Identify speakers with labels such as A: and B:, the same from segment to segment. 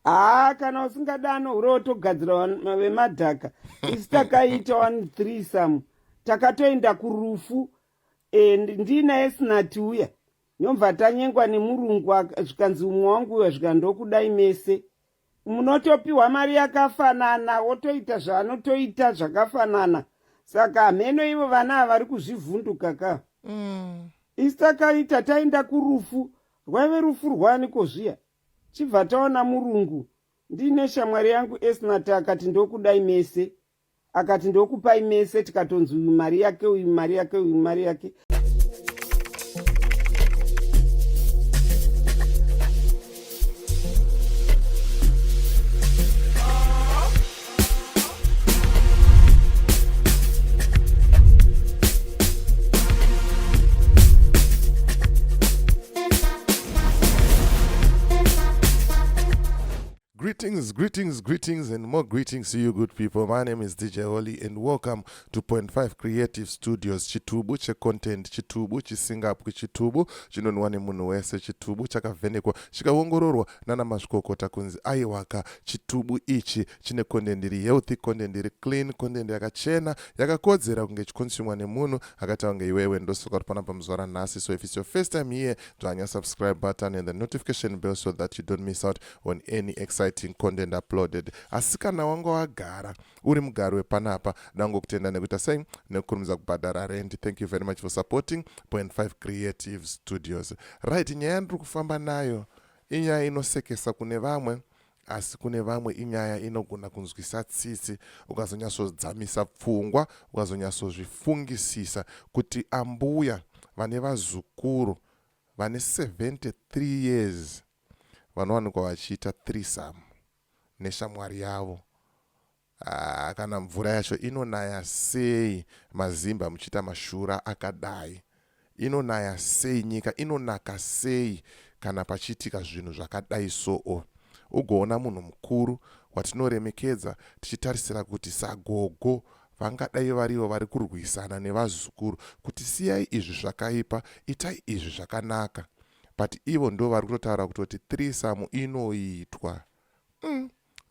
A: Haa, kana usingadi anohura wotogadzira vemadhaka. Isu takaita one threesome, takatoenda kurufu. Ndina Esnati uya, nyobva tanyengwa nemurungu, zvikanzi umwe wangu uya, zvikandokudai mese munotopiwa mari yakafanana, wotoita zvaanotoita zvakafanana. Saka hameno ivo vana ava vari kuzvivhunduka ka. Isu takaita, taenda kurufu, rwaive rufu rwaniko zviya, chibva taona murungu. Ndiine shamwari yangu Esnat, akati ndokudai mese, akati ndokupai mese, tikatonzi uyu mari yake, uyu mari yake, uyu mari yake.
B: Greetings, greetings, greetings, and more greetings to you, good people. My name is DJ Holly, and welcome to Point 5 Creative Studios. Chitubu checontent, chitubu chisingapwi, chitubu chinonwa nemunhu wese, chitubu chakavhenekwa chikaongororwa nana mazvikokota kunzi aiwaka, chitubu ichi chine content iri healthy, content iri clean, content yakachena, yakakodzera kunge ichikonsumwa nemunhu akaita kunge iwewe. Ndosaka uri panapa muzuva ranhasi. So if it's your first time here, dzvanya subscribe button and the notification bell so that you don't miss out on any exciting content uploaded. Asi kana wanga wagara uri mugari wepanapa, dangokutenda nekuita sei, nekukurumidza kubhadhara rent. Thank you very much for supporting Point 5 Creative Studios. Right, nyaya yandiri kufamba nayo inyaya inosekesa kune vamwe, asi kune vamwe inyaya inogona kunzwisa tsitsi ukazonyatsodzamisa pfungwa, ukazonyatsozvifungisisa kuti ambuya vane vazukuru vane 73 years vanowanikwa vachiita threesome neshamwari yavo. Ah, kana mvura yacho inonaya sei mazimba muchiita mashura akadai? Inonaya sei, nyika inonaka sei kana pachiitika zvinhu zvakadai soo? Ugoona munhu mukuru watinoremekedza tichitarisira kuti sagogo vangadai varivo vari kurwisana nevazukuru kuti siyai izvi zvakaipa, itai izvi zvakanaka, but ivo ndo vari kutotaura kutoti threesome inoitwa.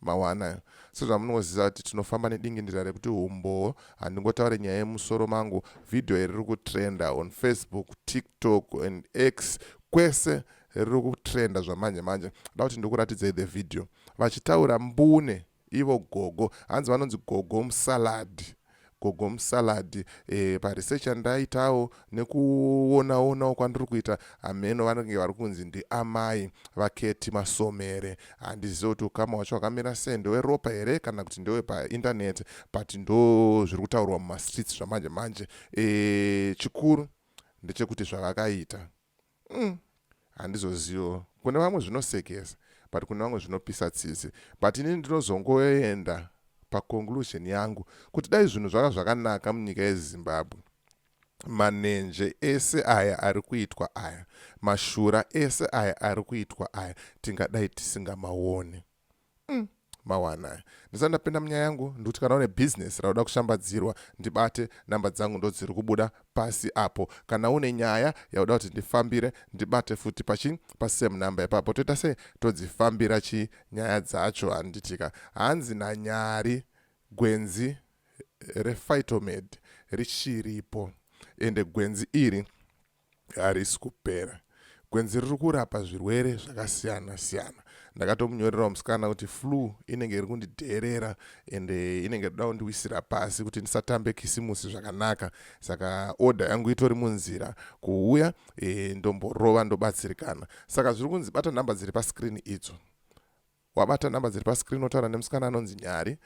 B: Mawana sezvamunoziva kuti tinofamba nedingindira rekuti umbowo. Handingotaure nyaya yemusoro mangu. Vhidhiyo iri riri kutrenda on Facebook, TikTok and X, kwese riri kutrenda zvamanje manje. Da kuti ndikuratidzei the video vachitaura mbune ivo gogo. Hanzi vanonzi Gogo Musaladi, Gogo Musaladi. Paresearch yandaitawo nekuonaonawo kwandiri kuita, hameno vanenge vari kunzi ndiamai vaKeti Masomere. Handizivi kuti ukama hwacho hwakamira sei, ndeweropa here kana kuti ndewepaindaneti, but ndo zviri kutaurwa mumastreets zvamanje manje. Chikuru ndechekuti zvavakaita, handizozivo. Kune vamwe zvinosekesa, but kune vamwe zvinopisa tsitsi. But inini ndinozongoenda paconclusion yangu kuti dai zvinhu zvanga zvakanaka munyika yeZimbabwe, manenje ese aya ari kuitwa aya, mashura ese aya ari kuitwa aya, tingadai tisingamaoni. Mawana. Ndisati ndapinda munyaya yangu, ndikuti kana une bhizinesi rauda kushambadzirwa, ndibate. Namba dzangu ndo dziri kubuda pasi apo. Kana une nyaya yauda kuti ndifambire, ndibate futi pachi pasame number ipapo. Toita sei? Todzifambira chi nyaya dzacho, handitika? Hanzi naNyari, gwenzi rePhytomed richiripo, ende gwenzi iri harisi kupera. Gwenzi riri kurapa zvirwere zvakasiyana siyana. Ndakatomunyorerawo musikana kuti flu inenge iri kundidheerera, ende inenge iri kuda kundiwisira pasi kuti ndisatambe Kisimusi zvakanaka. Saka oda yangu itori munzira kuuya, ndomborova ndobatsirikana. Saka zviri kunzi bata nhamba dziri pascreen idzo. Wabata nhamba dziri pascreen, wotaura nemusikana anonzi Nyari.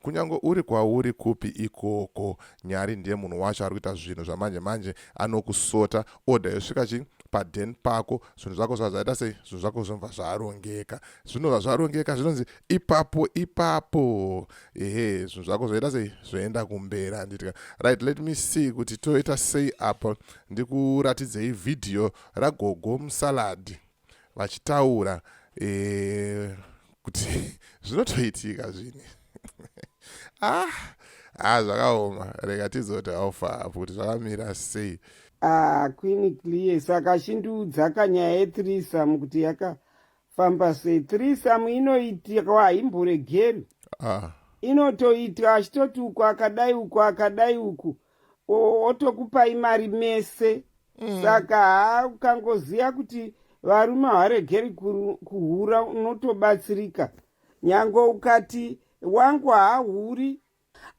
B: Kunyange uri kwauri kupi ikoko, Nyari ndiye munhu wacho ari kuita zvinhu zvamanje manje. Anokusota oda, yosvika chi paden pako. Zvinhu zvako zvava zvaita sei? Zvinhu zvako zvinobva zvarongeka, zvinobva zvarongeka, zvinonzi ipapo ipapo. Ehe, zvinhu zvako zvoita sei? Zvoenda kumberi, handitika? Right, let me see kuti toita sei apa. Ndikuratidzei vhidhiyo raGogo Musaladi vachitaura kuti zvinotoitika zvini. Ah, zvakaoma. Rega tizoti haufa apo kuti zvakamira sei.
A: Ah, Queen Clear, saka chindiudza kanyaya yethreesome kuti yaka. Famba sei. Threesome inoitikwa haimboregeri.
B: Ah.
A: Inotoitwa achitoti uku akadai uku akadai uku otokupai mari mese. Saka haa ukangoziva kuti varume havaregeri kuhura unotobatsirika. Nyange ukati wangu haahuri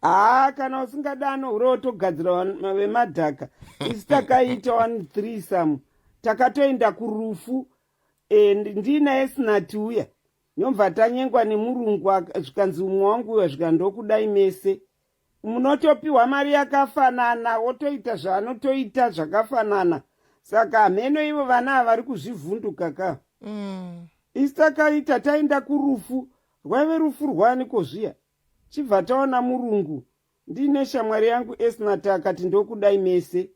A: haa kana usingadi anohura wotogadzira vemadhaka. Isu takaita one threesome takatoenda kurufu ndiinaye Sinati uya nyobva tanyengwa nemurungu zvikanzi umwe wangu uya zvikandokudai mese munotopiwa mari yakafanana wotoita zvaanotoita zvakafanana. Saka hameno ivo vana ava vari kuzvivhunduka ka. Isu takaita taenda kurufu rwaive rufu rwaaniko zviya chibva taona murungu ndiine shamwari yangu Esnat akati ndokudai mese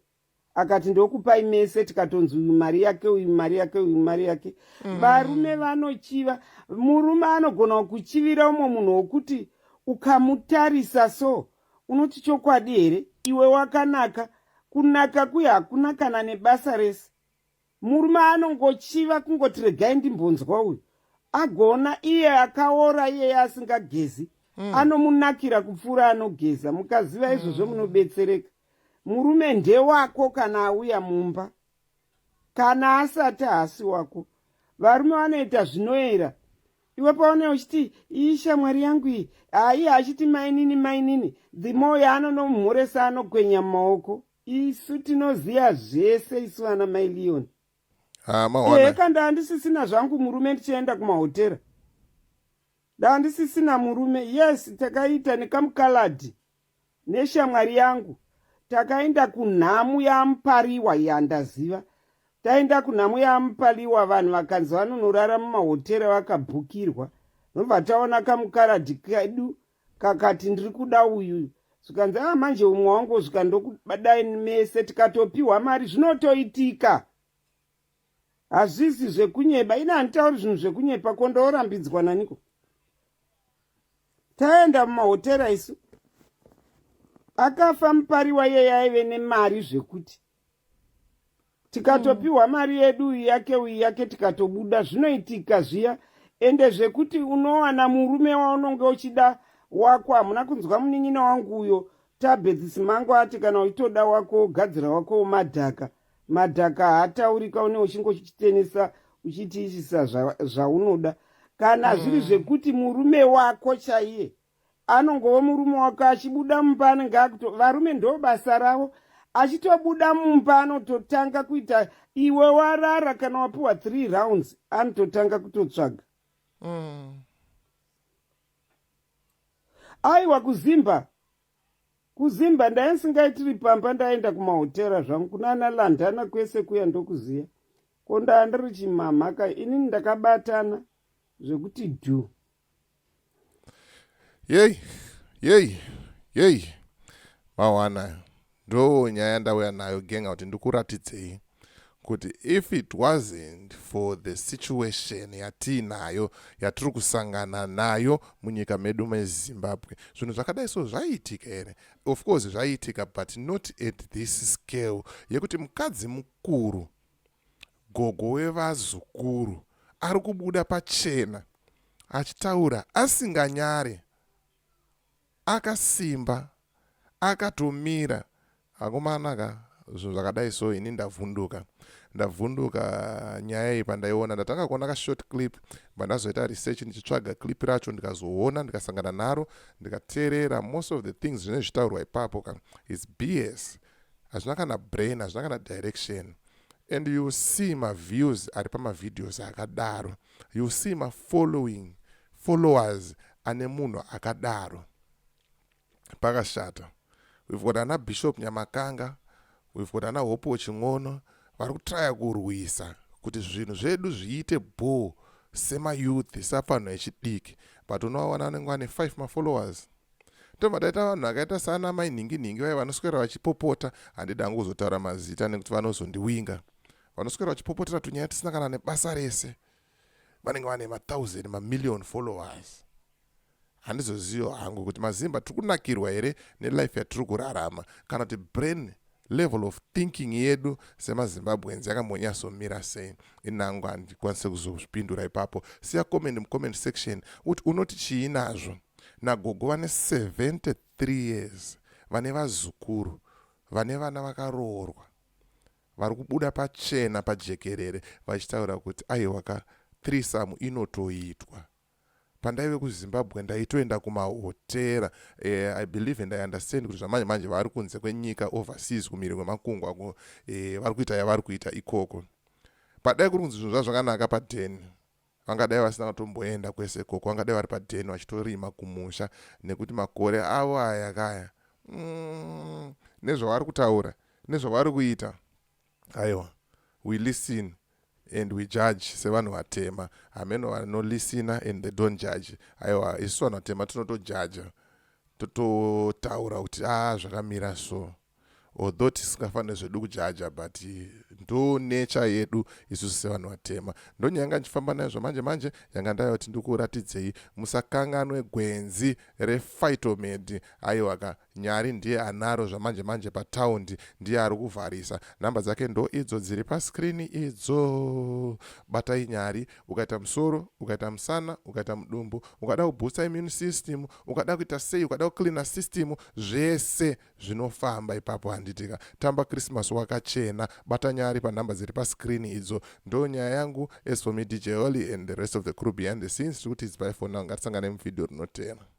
A: akati ndokupai mese tikatonzi uyu mari yake uyu mari yake uyu mari yake. Varume vanochiva. Murume anogona kuchivira umwe munhu wokuti ukamutarisa so unoti chokwadi here iwe wakanaka. Kunaka kuya hakuna kana nebasa rese. Murume anongochiva kungoti regai ndimbonzwa uyu agona iye akaora iyeye asingagezi anomunakira kupfuura anogeza. Mukaziva izvozvo munobetsereka. Murume ndewako kana auya mumba, kana asati haasi wako. Varume vanoita zvinoera. Iwe paone uchiti iyi shamwari yangu iyi, haiye achiti mainini mainini, the more yaanonomhoresa anokwenya mumaoko. Isu tinoziva zvese isu vana mai Leon.
B: Mawana.
A: Eka ndandisisina zvangu murume ndichienda kumahotera. Ndandisisina murume. Yes, takaita nekamukaladhi neshamwari yangu. Takaenda kunhamu yaMupariwa yandaziva. Taenda kunhamu yaMupariwa vanhu vakanzi vanonorara mumahotera vakabhukirwa. Nobva taona kamukaradhi kedu kakati ndiri kuda uyu. Zvikanzi ah manje umwe wangu zvikandokudai mese tikatopiwa mari zvinotoitika. Hazvisi zvekunyeba. Ini handitauri zvinhu zvekunyepa ko ndoorambidzwa naniko? Taenda mumahotera isu. Akafa Mupariwa iyeye aive nemari zvekuti tikatopiwa mari yedu uyu yake uyu yake tikatobuda. Zvinoitika zviya. Ende zvekuti unowana murume waunonge uchida wako. Hamuna kunzwa munin'ina wangu uyo Tabeth Simango ati kana uchitoda wako wogadzira wako madhaka. Madhaka haataurika une uchingochitenesa uchitiisisa zvaunoda. Kana zviri zvekuti murume wako chaiye anongova murume wako achibuda mumba anenge akuto varume ndo basa ravo achitobuda mumba anototanga kuita iwe warara kana wapiwa 3 rounds anototanga kutotsvaga. Aiwa kuzimba. Kuzimba ndaisingaitiri pamba ndaenda kumahotera zvangu kunana Landana kwese kuya ndokuziya. Ko ndandiri chimhamha inini ndakabatana zvekuti dhu.
B: Yei, yei, yei. Mawana ndo nyaya ndauya nayo genga kuti ndikuratidzei kuti if it wasn't for the situation yatiinayo yatiri kusangana nayo munyika medu meZimbabwe, zvinhu zvakadai so zvaiitika here? Of course zvaiitika, but not at this scale yekuti mukadzi mukuru, gogo wevazukuru, ari kubuda pachena achitaura asinganyare, akasimba, akatomira. Akomana ka, zvinhu zvakadai so ini ndavhunduka. Ndavhunduka nyaya iyi pandaiona. Ndatanga kuona kashort clip, bandazoita research ndichitsvaga clip racho, ndikazoona, ndikasangana naro, ndikateerera. Most of the things zvinenge zvichitaurwa ipapo ka is BS. Hazvina kana brain, hazvina kana direction. And you see maviews ari pamavideos akadaro, you see mafollowing followers ane munhu akadaro. Pakashata. We've got ana Bishop Nyamakanga, we've got ana Hope Chingono vari kutraya kurwisa kuti zvinhu zvedu zviite bho semayouth, safanhu echidiki, but unovawana vanenge vane 5 mafollowers. Tobva taita vanhu vakaita saana mai nhingi nhingi vaya vanoswera vachipopota. Handidi hangu kuzotaura mazita nekuti vanozondiwinga. Vanoswera vachipopotera tunyaya tisina kana nebasa rese, vanenge vane mathousand, mamillion followers. Handizozivo hangu kuti mazimba tiri kunakirwa here nelife yatiri kurarama kana kuti brain. Level of thinking yedu semaZimbabweans yakambonyatsomira sei? Inango handikwanise kuzozvipindura ipapo. Siya comment mucomment section kuti unoti chii nazvo. Nagogo vane 73 years, vane vazukuru, vane vana vakaroorwa, vari kubuda pachena pajekerere vachitaura kuti aiwa ka, threesome inotoitwa. Pandaive kuZimbabwe ndaitoenda kumahotera. I believe and I understand kuti zvamanje manje vari kunze kwenyika, overseas, kumhiri kwemakungwa, vari kuita yavari kuita ikoko. Padai kuri kunzi zvinhu zvazvakanaka padheni, vangadai vasina kutomboenda kwese ikoko, vangadai vari padheni vachitorima kumusha, nekuti makore avo aya kaya, nezvavari kutaura nezvavari kuita, aiwa, we listen and we judge sevanhu vatema. Hameno vanolisina and they don't judge. Aiwa, isusu vanhu vatema tinotojaja, tototaura kuti a ah, zvakamira so, although tisingafaniri zvedu kujaja, but ndo nature yedu isusu sevanhu vatema. Ndonyaya yanga ndichifamba nayo zvamanje manje, yanga ndayoti ndikuratidzei. Musakanganwe gwenzi rePhytomed. Aiwaka, Nyari ndiye anaro zvamanje manje pataundi, ndiye ari kuvharisa. Nhamba dzake ndo idzo dziri paskrini idzo. Batai Nyari. Ukaita musoro, ukaita musana, ukaita mudumbu, ukada kuboosta immune system, ukada kuita sei, ukada kucleana system, zvese zvinofamba ipapo, handitika? Tamba Christmas wakachena. Bata Nyari panhamba dziri paskrini idzo. Ndo nyaya yangu. As for me, DJ Holly, and the rest of the crew behind the scenes, tiri kuti it's bye for now. Ngatisangane muvhidhiyo rinotera.